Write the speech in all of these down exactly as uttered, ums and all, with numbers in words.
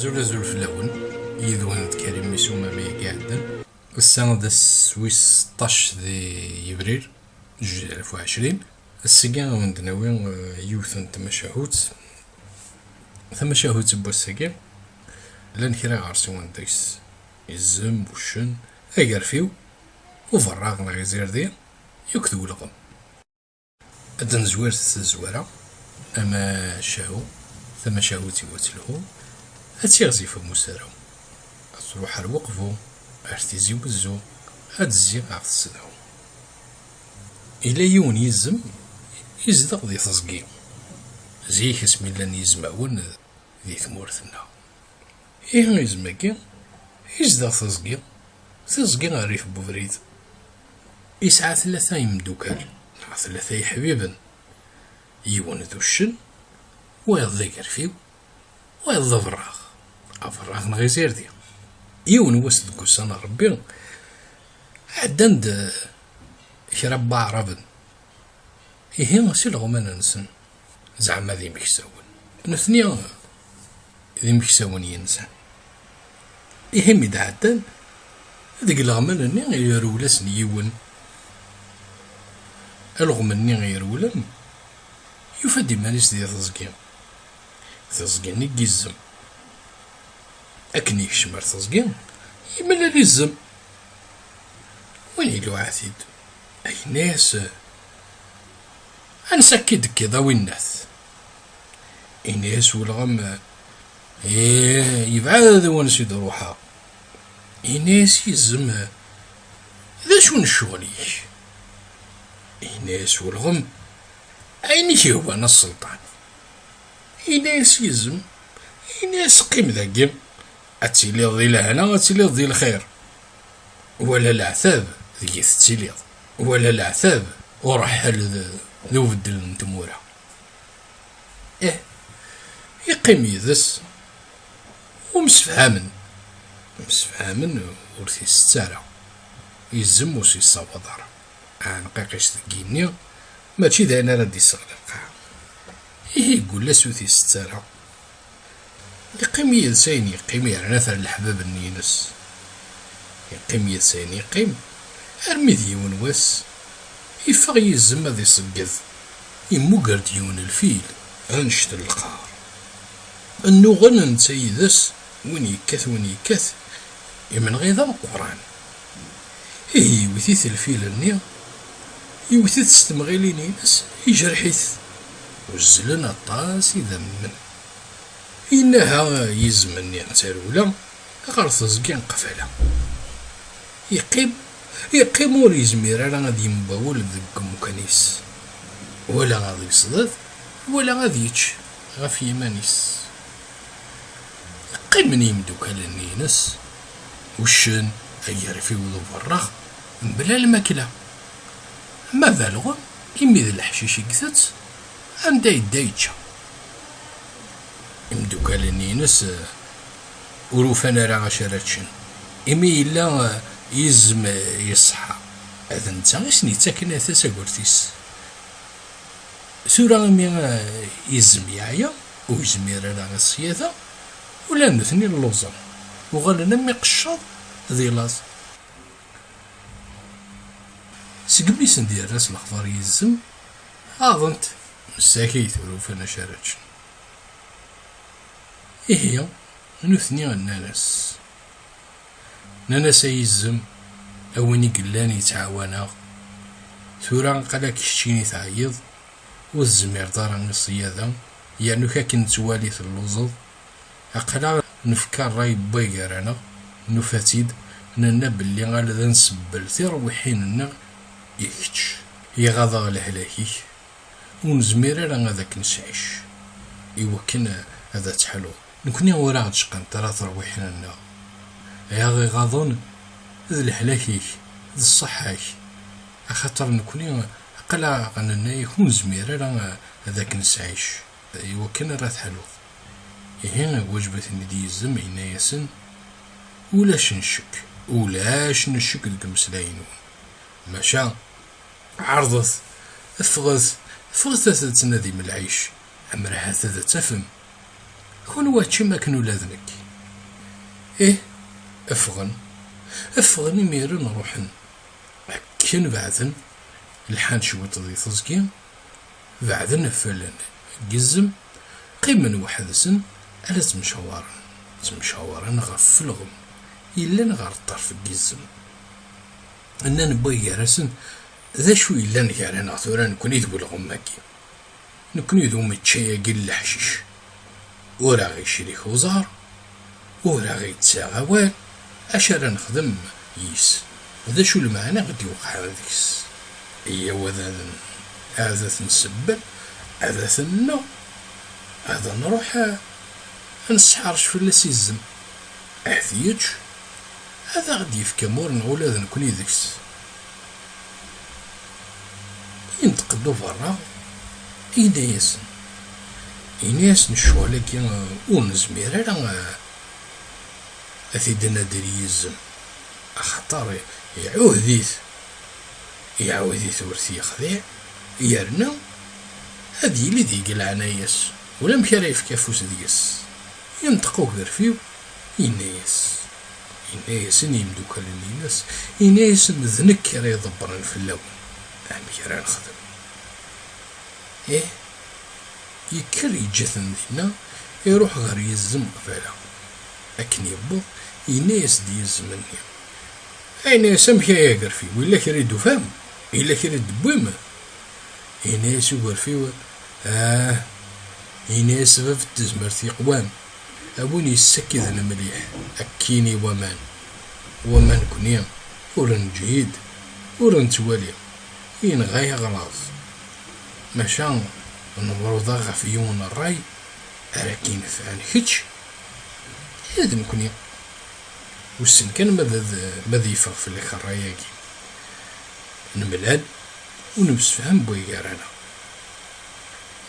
Azul, azul fell-awen, yid-wen d Karim Misum am ay iɛeddan. Ass-a d ass wis seṭṭac di yebrir, jjid alef u ɛecrin. Ass-agi ad wen-d-nawi, eh, yiwet n tmacahut. Tamacahut n wass-agi, llan kra iɣersiwen deg-s, izem, uccen, agerfiw, uberraɣ neɣ izirdi, yakk d ulɣem. Ad d-nezwir s tazwara, amacahu, tamacahut-iw ad telhu, ad tiɣzif am usaraw. Ad truḥ ar weqbu, ar tizi wezzu, ad d-zzi ɣer tsedhu. Yella yiwen yizem, yezdeɣ di teẓgi. Zik asmi llan yizmawen di tmurt-nneɣ. Ihi izem-agi, yezdeɣ teẓgi, tiẓgi rrif n ubrid. Yesɛa tlata imdukal, neɣ tlata iḥbiben. Yiwen d uccen, wayeḍ d agerfiw, wayeḍ d aberraɣ. Aberraɣ neɣ izirdi. Yiwen wass deg ussan n Ṛebbi, ɛeddan-d kra n waɛraben. Ihi, si leɣman-nsen, zeɛma d imeksawen. Nutni d imeksawen yensan. Ihi mi d-ɛeddan, deg leɣman-nni yerwel-asen yiwen. Alɣem-nni yerewlen, yufa-d iman-is di teẓgi. Teẓgi-nni n yizem. Akken yekcem ar teẓgi, yemlal izem. Win iluɛa-t-id, yenna-yas: "Ansa akka i d-tekkiḍ a winnat?" Yenna-yas ulɣem: "Ih, yebɛed wansi d-ruḥeɣ." Yenna-yas yizem: "D acu n ccɣel-ik?" Yenna-yas ulɣem: "Ayen i k-yehwan a sselṭan." Yenna-yas yizem, yenna-yas: "Qqim dagi, ad tiliḍ di lehna, ad tiliḍ di lxir. Wala leɛtab deg i tettiliḍ, wala leɛtab ureḥḥel d, d ubeddel n tmura." Ih, yeqqim yid-s, umsefhamen. Umsefhamen, ur t-isett ara. Yizem ur s-yessawaḍ ara. Aɛenqiq-is deg yigenni, mačči d ayen ara d-iseɣli lqaɛa. Ihi, yeggul-as ur t-isett ara. Yeqqim yid-s ayen yeqqim, yerna-t ar leḥbab-nni-ines. Yeqqim yid-s ayen yeqqim, armi d yiwen wass, iffeɣ yizem ad iṣegged. Immuger-d yiwen lfil, annect n lqar. Nnuɣen netta yid-s, win yekkat, win yekkat, imenɣi d ameqqran. Ihi yewwet-it lfil-nni, yewwet-it s temɣilin-ines, yejreḥ-it. Uzzlen aṭas idammen. Yennaha yizem-nni d tarewla ɣer teẓgi n qbala. Yeqqim, yeqqim ur yezmir ara ad yembawel deg umkan-is, wala ad yesleḍ, wala ad yečč ɣef yiman-is. Qqimen yimdukal-nni-ines, uccen, agerfiw d uberraɣ, mebla lmakla. Ma d alɣem, imi d leḥcic i itett, anda yedda yečča. Imdukal-nni-ines, eh, ur ufan ara acu ara ččen, imi yella, eh, yizem, eh, yeṣḥa. D netta i sen-yettaken tasagurt-is. Tura imi, eh, yizem yeɛya, ur yezmir ara i ṣṣyada, ula d nutni lluẓen, uɣalen am iqeccaḍ di laẓ. Segmi i sen-d-yerra s lexbar yizem, ɛaḍen-t, msakit, ur ufan acu ara ččen. Ihi, nutni nnan-as, nnan-as: "A yizem, a win i yellan yettɛawan-aɣ, tura aql-ak keččini teɛyiḍ, ur tezmireḍ ara i ṣṣyada, yernu akken nettwali telluẓeḍ. Aql-aɣ nefka ṛṛay n way gar-aneɣ, nufa-tt-id, nenna belli ala d nsebbel tirwiḥin-nneɣ i kečč. Iɣaḍ-aɣ lehlak-ik, ur nezmir ara ad ak-nesɛic, iwakken ad teḥluḍ. Nekni ur aɣ-d-cqant ara terwiḥin-nneɣ. Ay aɣ-iɣaḍen d lehlak-ik, d ṣṣeḥḥa-k, axaṭer nekni aql-aɣ nenna-yak ur nezmir ara ad ak-nesɛic, iwakken ara teḥluḍ." Ihi, iwaǧeb-iten-id yizem, yenna-yasen: "Ulac ncekk, ulac ncekk deg umeslay-nwen. Maca, ɛerḍet, ffɣet, ffɣet ad tettnadim lɛic, amer ahat ad tafem. Kunwi ččim akken ula d nekk." Ih, ffɣen. Ffɣen imiren, ruḥen. Akken beɛden, lḥan cwiṭ di teẓgi, beɛden ɣef wallen n yizem, qqimen weḥd-sen, ala ttemcawaren, ttemcawaren ɣef welɣem yellan ɣer ṭṭerf n yizem. Nnan wway gar-asen: "D acu yellan gar-aneɣ tura, nekkni d welɣem-agi? Nekkni d umeččay-agi n leḥcic. Ur aɣ-icrik uẓar, ur aɣ-ittaɣ awal, acu ara nexdem yis? D acu lmeɛna i d-iweqɛen deg-s? Iyyaw ad, ad, ad t-nsebbel, ad t-nenneɣ, ad nruḥ, ad nesḥerc fell-as izem. Ad t-yečč, ad aɣ-d-yefk amur neɣ ula d nekkni deg-s." Yenṭeq-d uberraɣ, yenna-yasen, yenna-yasen: "Ccɣel-agi, uh, ur nezmir ara, uh, ad t-id-nader i yizem, axaṭer iɛuhed-it, iɛuhed-it ur t-yexdiɛ, yerna ad yili deg leɛnaya-s, ulamek ara yefk afus deg-s." Yenṭeq ugerfiw, yenna-yas, yenna-yasen i yimdukalen-ines, yenna-yasen: "D nekk ara iḍebbren fell-awen amek ara nexdem." Ih, yekker yeǧǧa-ten dinna, iruḥ ɣer yizem qbala. Akken yewweḍ, yenna-yas-d yizem-nni, yenna-yas: "Amek ay agerfiw, yella kra i d-tufam? Yella kra i d-tewwim?" Yenna-yas ugerfiw: "Ah," yenna-yas bab n tezmert yeqwan, "a win yessakiden mliḥ akkin i waman. Waman nekkni ur neǧhid, ur nettwali, yenɣa-yaɣ laẓ. Maca newweḍ-aɣ ɣef yiwen n ṛṛay ara k-inefɛen kečč d nekkni. Wissen kan ma d, ma d yeffeɣ fell-ak ṛṛay-agi. Nemlal u nemsefham wway gar-aneɣ."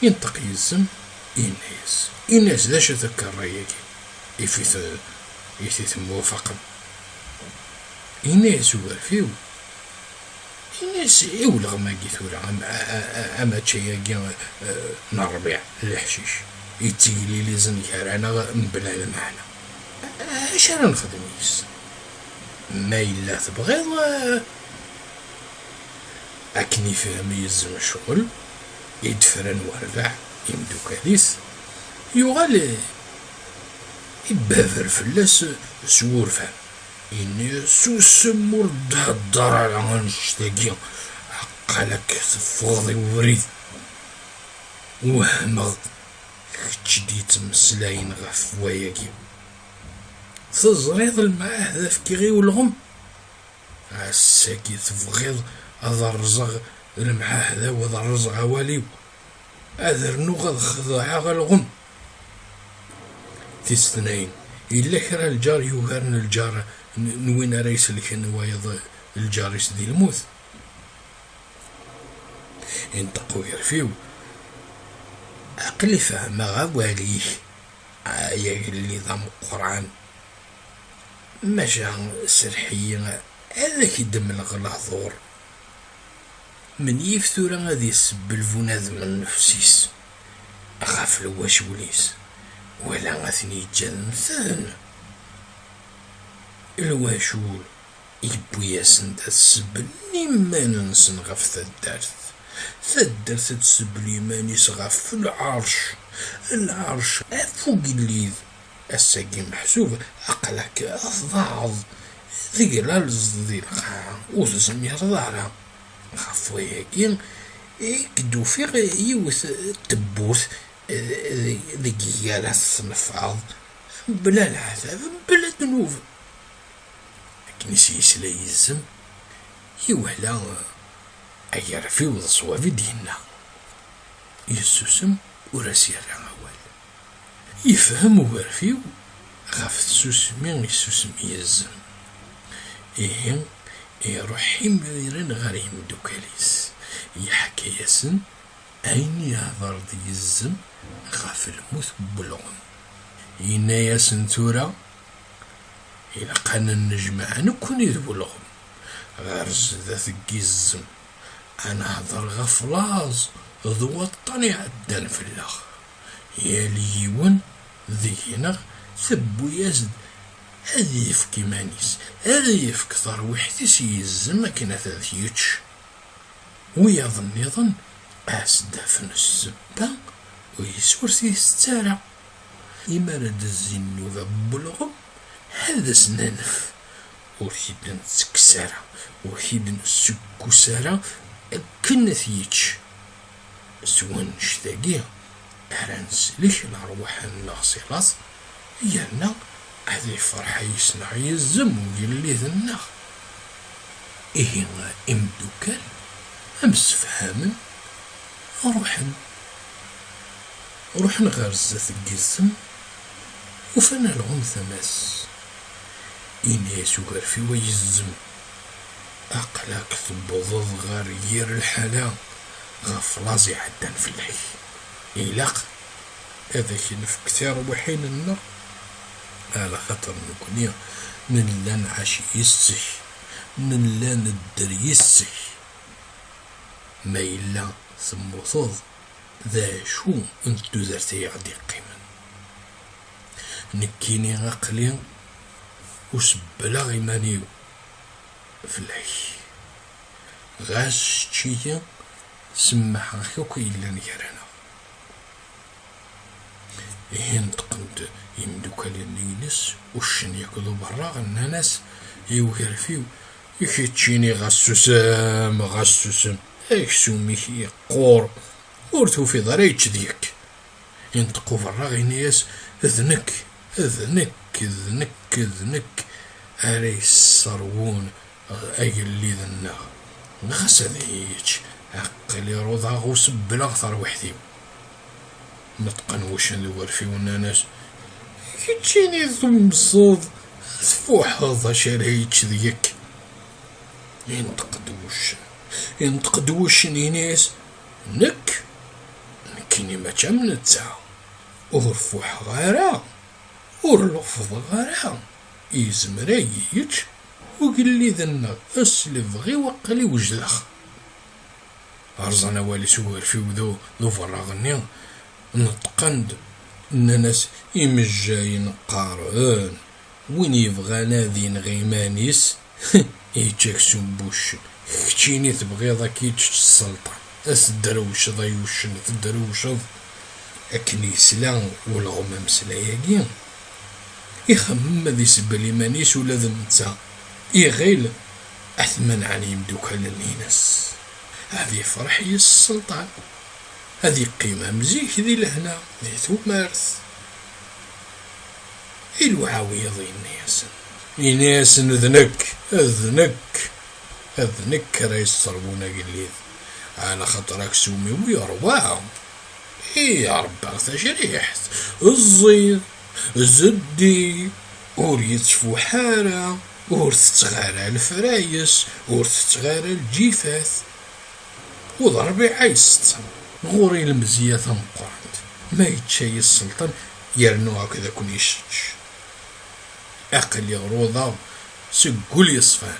Yenṭeq yizem, yenna-yas, yenna-yas: "D acu-t akka ṛṛay-agi? If-it, if-it mwafaqem." Yenna-yas ugerfiw, yenna-yas: "I welɣem-agi tura, am-, a-, a-, a-, amaččay-agi, eh, n ṛṛbiɛ, leḥcic, yettiglilizen gar-aneɣ mebla lmeɛna. Acu ara nexdem yis? Ma yella tebɣiḍ, eh," Akken ifhem yizem ccɣel i d-fran werbaɛ imdukal-is, yuɣal ibbaber fell-as s wurfan. Yenna-yas: "Susem, ur d-hedder ara annect-agi, aqal-ak teffɣeḍ i ubrid. Wehmeɣ kečč d-yettmeslayen ɣef wayagi. Teẓriḍ lemɛahda fkiɣ i ulɣem? Ass-agi tebɣiḍ ad rẓeɣ lemɛahda-w, ad rẓeɣ awal-iw, ad rnuɣ ad xedɛeɣ alɣem." Tis tnayen, yella kra lǧar yugaren lǧar n, n win ara iselken wayeḍ lǧar-is di lmut? Inṭeq ugerfiw: "Aql-i fehmeɣ awal-ik, ay agellid ameqqran. Maca serreḥ-iyi ad ak-d-mleɣ lehdur. Menyif tura ad isebbel bunadem nnefs-is ɣef lwacul-is, wala ad ten-yeǧǧ ad mten. Lwacul yewwi-yasen-d ad sebblen iman-nsen ɣef taddart. Taddart ad tsebbel iman-is ɣef lɛerc, lɛerc ɣef ugellid. Ass-agi meḥsub aql-ak tḍaɛeḍ, teglaleḍ di lqaɛa, ur tezmireḍ ara. Ɣef wayagi i k-d-ufiɣ yiwet n tewwurt, eh, deg, deg igar ad tneffɛeḍ mebla leɛtab, mebla ddnub." Akken i s-yesla yizem, iwehla agerfiw d ṣṣwab i d-yenna. Yessusem, ur as-yerra awal. Yefhem ugerfiw ɣef tsusmi i yessusem yizem. Ihi, iruḥ imiren ɣer yimdukal-is, yeḥka-yasen ayen yehder-d yizem ɣef lmut n welɣem. Yenna-yasen: "Tura, ilaq ad nennejmaɛ nekkni d welɣem ɣer zdat n yizem, ad nehder ɣef laẓ d waṭṭan iɛeddan fell-aɣ. Yal yiwen deg-neɣ tewwi-yas-d ad yefk iman-is, ad yefk tarwiḥt-is i yizem akken ad t-yečč. Wiyaḍ nniḍen ad s-d-afen ssebba ur yeswert itett ara. Imi ara d-zzin nnuba n welɣem, ad as-nanef, ur t-id-nettekkes ara, ur t-id-nessukkus ara akken ad t-yečč. S wannect-agi ara neslek lerwaḥ-nneɣ si laẓ, yerna ad ifreḥ yis-neɣ yizem ugellid-nneɣ. Ihi imeddukal msefhamen, ruḥen. Ruḥen ɣer zdat n yizem, ufan alɣem tama-s. Ini-as ugerfiw ay izem, aql-ak tewwḍeḍ ɣer yir lḥala ɣef laẓ iɛeddan fell-ak. Ilaq ad ak-nefk tirwiḥin-nneɣ, ala xaṭer nekkni nella nɛac yis-k, nella nedder yis-k. Ma yella temmuteḍ, d acu n tudert ay aɣ-d-yeqqimen? Nekkini aql-i usebbleɣ iman-iw fell-ak. Ɣas ečč-iyi, semmḥeɣ-ak akk yellan gar-aneɣ. Ihi neṭqen-d yimdukal-nni-ines, uccen yakk d uberraɣ, nnan-as i ugerfiw: "I keččini ɣas susem, ɣas susem, aksum-ik yeqqur, ur tufiḍ ara yečč deg-k." Inṭeq uberraɣ, ini-as: "D nekk, d nekk, d nekk, d nekk ara yesserwun agellid-nneɣ. Ɣas ad iyi-yečč, aql-i ruḍeɣ, usebbleɣ tarwiḥt-iw." Neṭqen wuccen d ugerfiw, nnan-as: "Keččini tumseḍ, tfuḥeḍ acu ara yečč deg-k." Inṭeq-d wuccen, inṭeq-d wuccen, ini-as: "Nekk, nekkini mačči am netta, ur fuḥeɣ ara, ur lufḍeɣ ara, yezmer ad yi-yečč ugellid-nneɣ s lebɣi-w, aql-i wejdeɣ." Rẓan awal-is ugerfiw d u-, d uberraɣ-nni, neṭqen-d, nnan-as: "Imejjayen qqaren, win yebɣan ad ineɣ iman-is, yečč aksum n wuccen. Keččini tebɣiḍ ad k-yečč sselṭan, ad tedrewceḍ ay uccen, tedrewceḍ." Akken yesla ulɣem ameslay-agi, ixemmem ad isebbel iman-is ula d netta. Iɣil ad t-manɛen yimdukal-nni-ines. Ad yefreḥ yis sselṭan, ad yeqqim am zik di lehna, di tumert. Iluɛa wiyaḍ, yenna-yasen, yenna-yasen: "D nekk, d nekk, d nekk ara yesserbun agellid, ɛla xaṭer aksum-iw yerwa." I Ṛebbi tajriḥt, ẓẓid, zeddi, ur yettfuḥ ara, ur tetteɣ ara lefrayes, ur tetteɣ ara lǧifat. U d ṛbiɛa yesseṭṭen, ɣur-i lemzeyya tameqqrant, ma yečča-yi sselṭan, yernu akked akk-nni yessečč. Aql-i ruḍeɣ seg wul yeṣfan,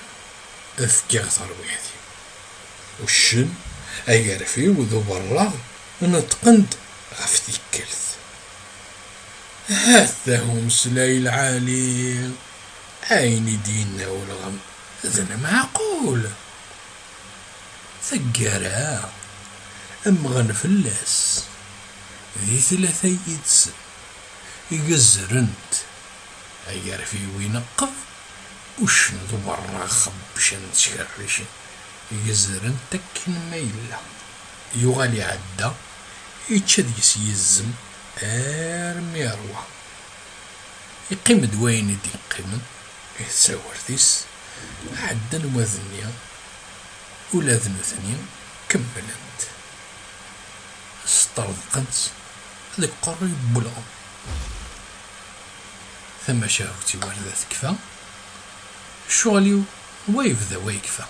fkiɣ tarwiḥt-iw. Uccen, agerfiw d uberraɣ neṭqen-d ɣef tikkelt. Hata umeslay lɛali, ayen i d-yenna ulɣem d lmeɛqul. Taggara, mmɣen fell-as di tlata yid-sen, gezzren-t. Agerfiw ineqqeb, uccen d uberraɣ xebbcen ttkerricen, gezren-t akken ma yella. Yuɣal iɛedda, yečča deg-s yizem armi yerwa. Yeqqim-d wayen i d-yeqqimen i tsawert-is, ɛeddan wad-nni, ula d nutni kemmlen-t. Sṭerḍqen-tt deg uqerruy n welɣem. Tamacahut-iw ar da tekfa, ccɣel-iw wa yebda wa yekfa.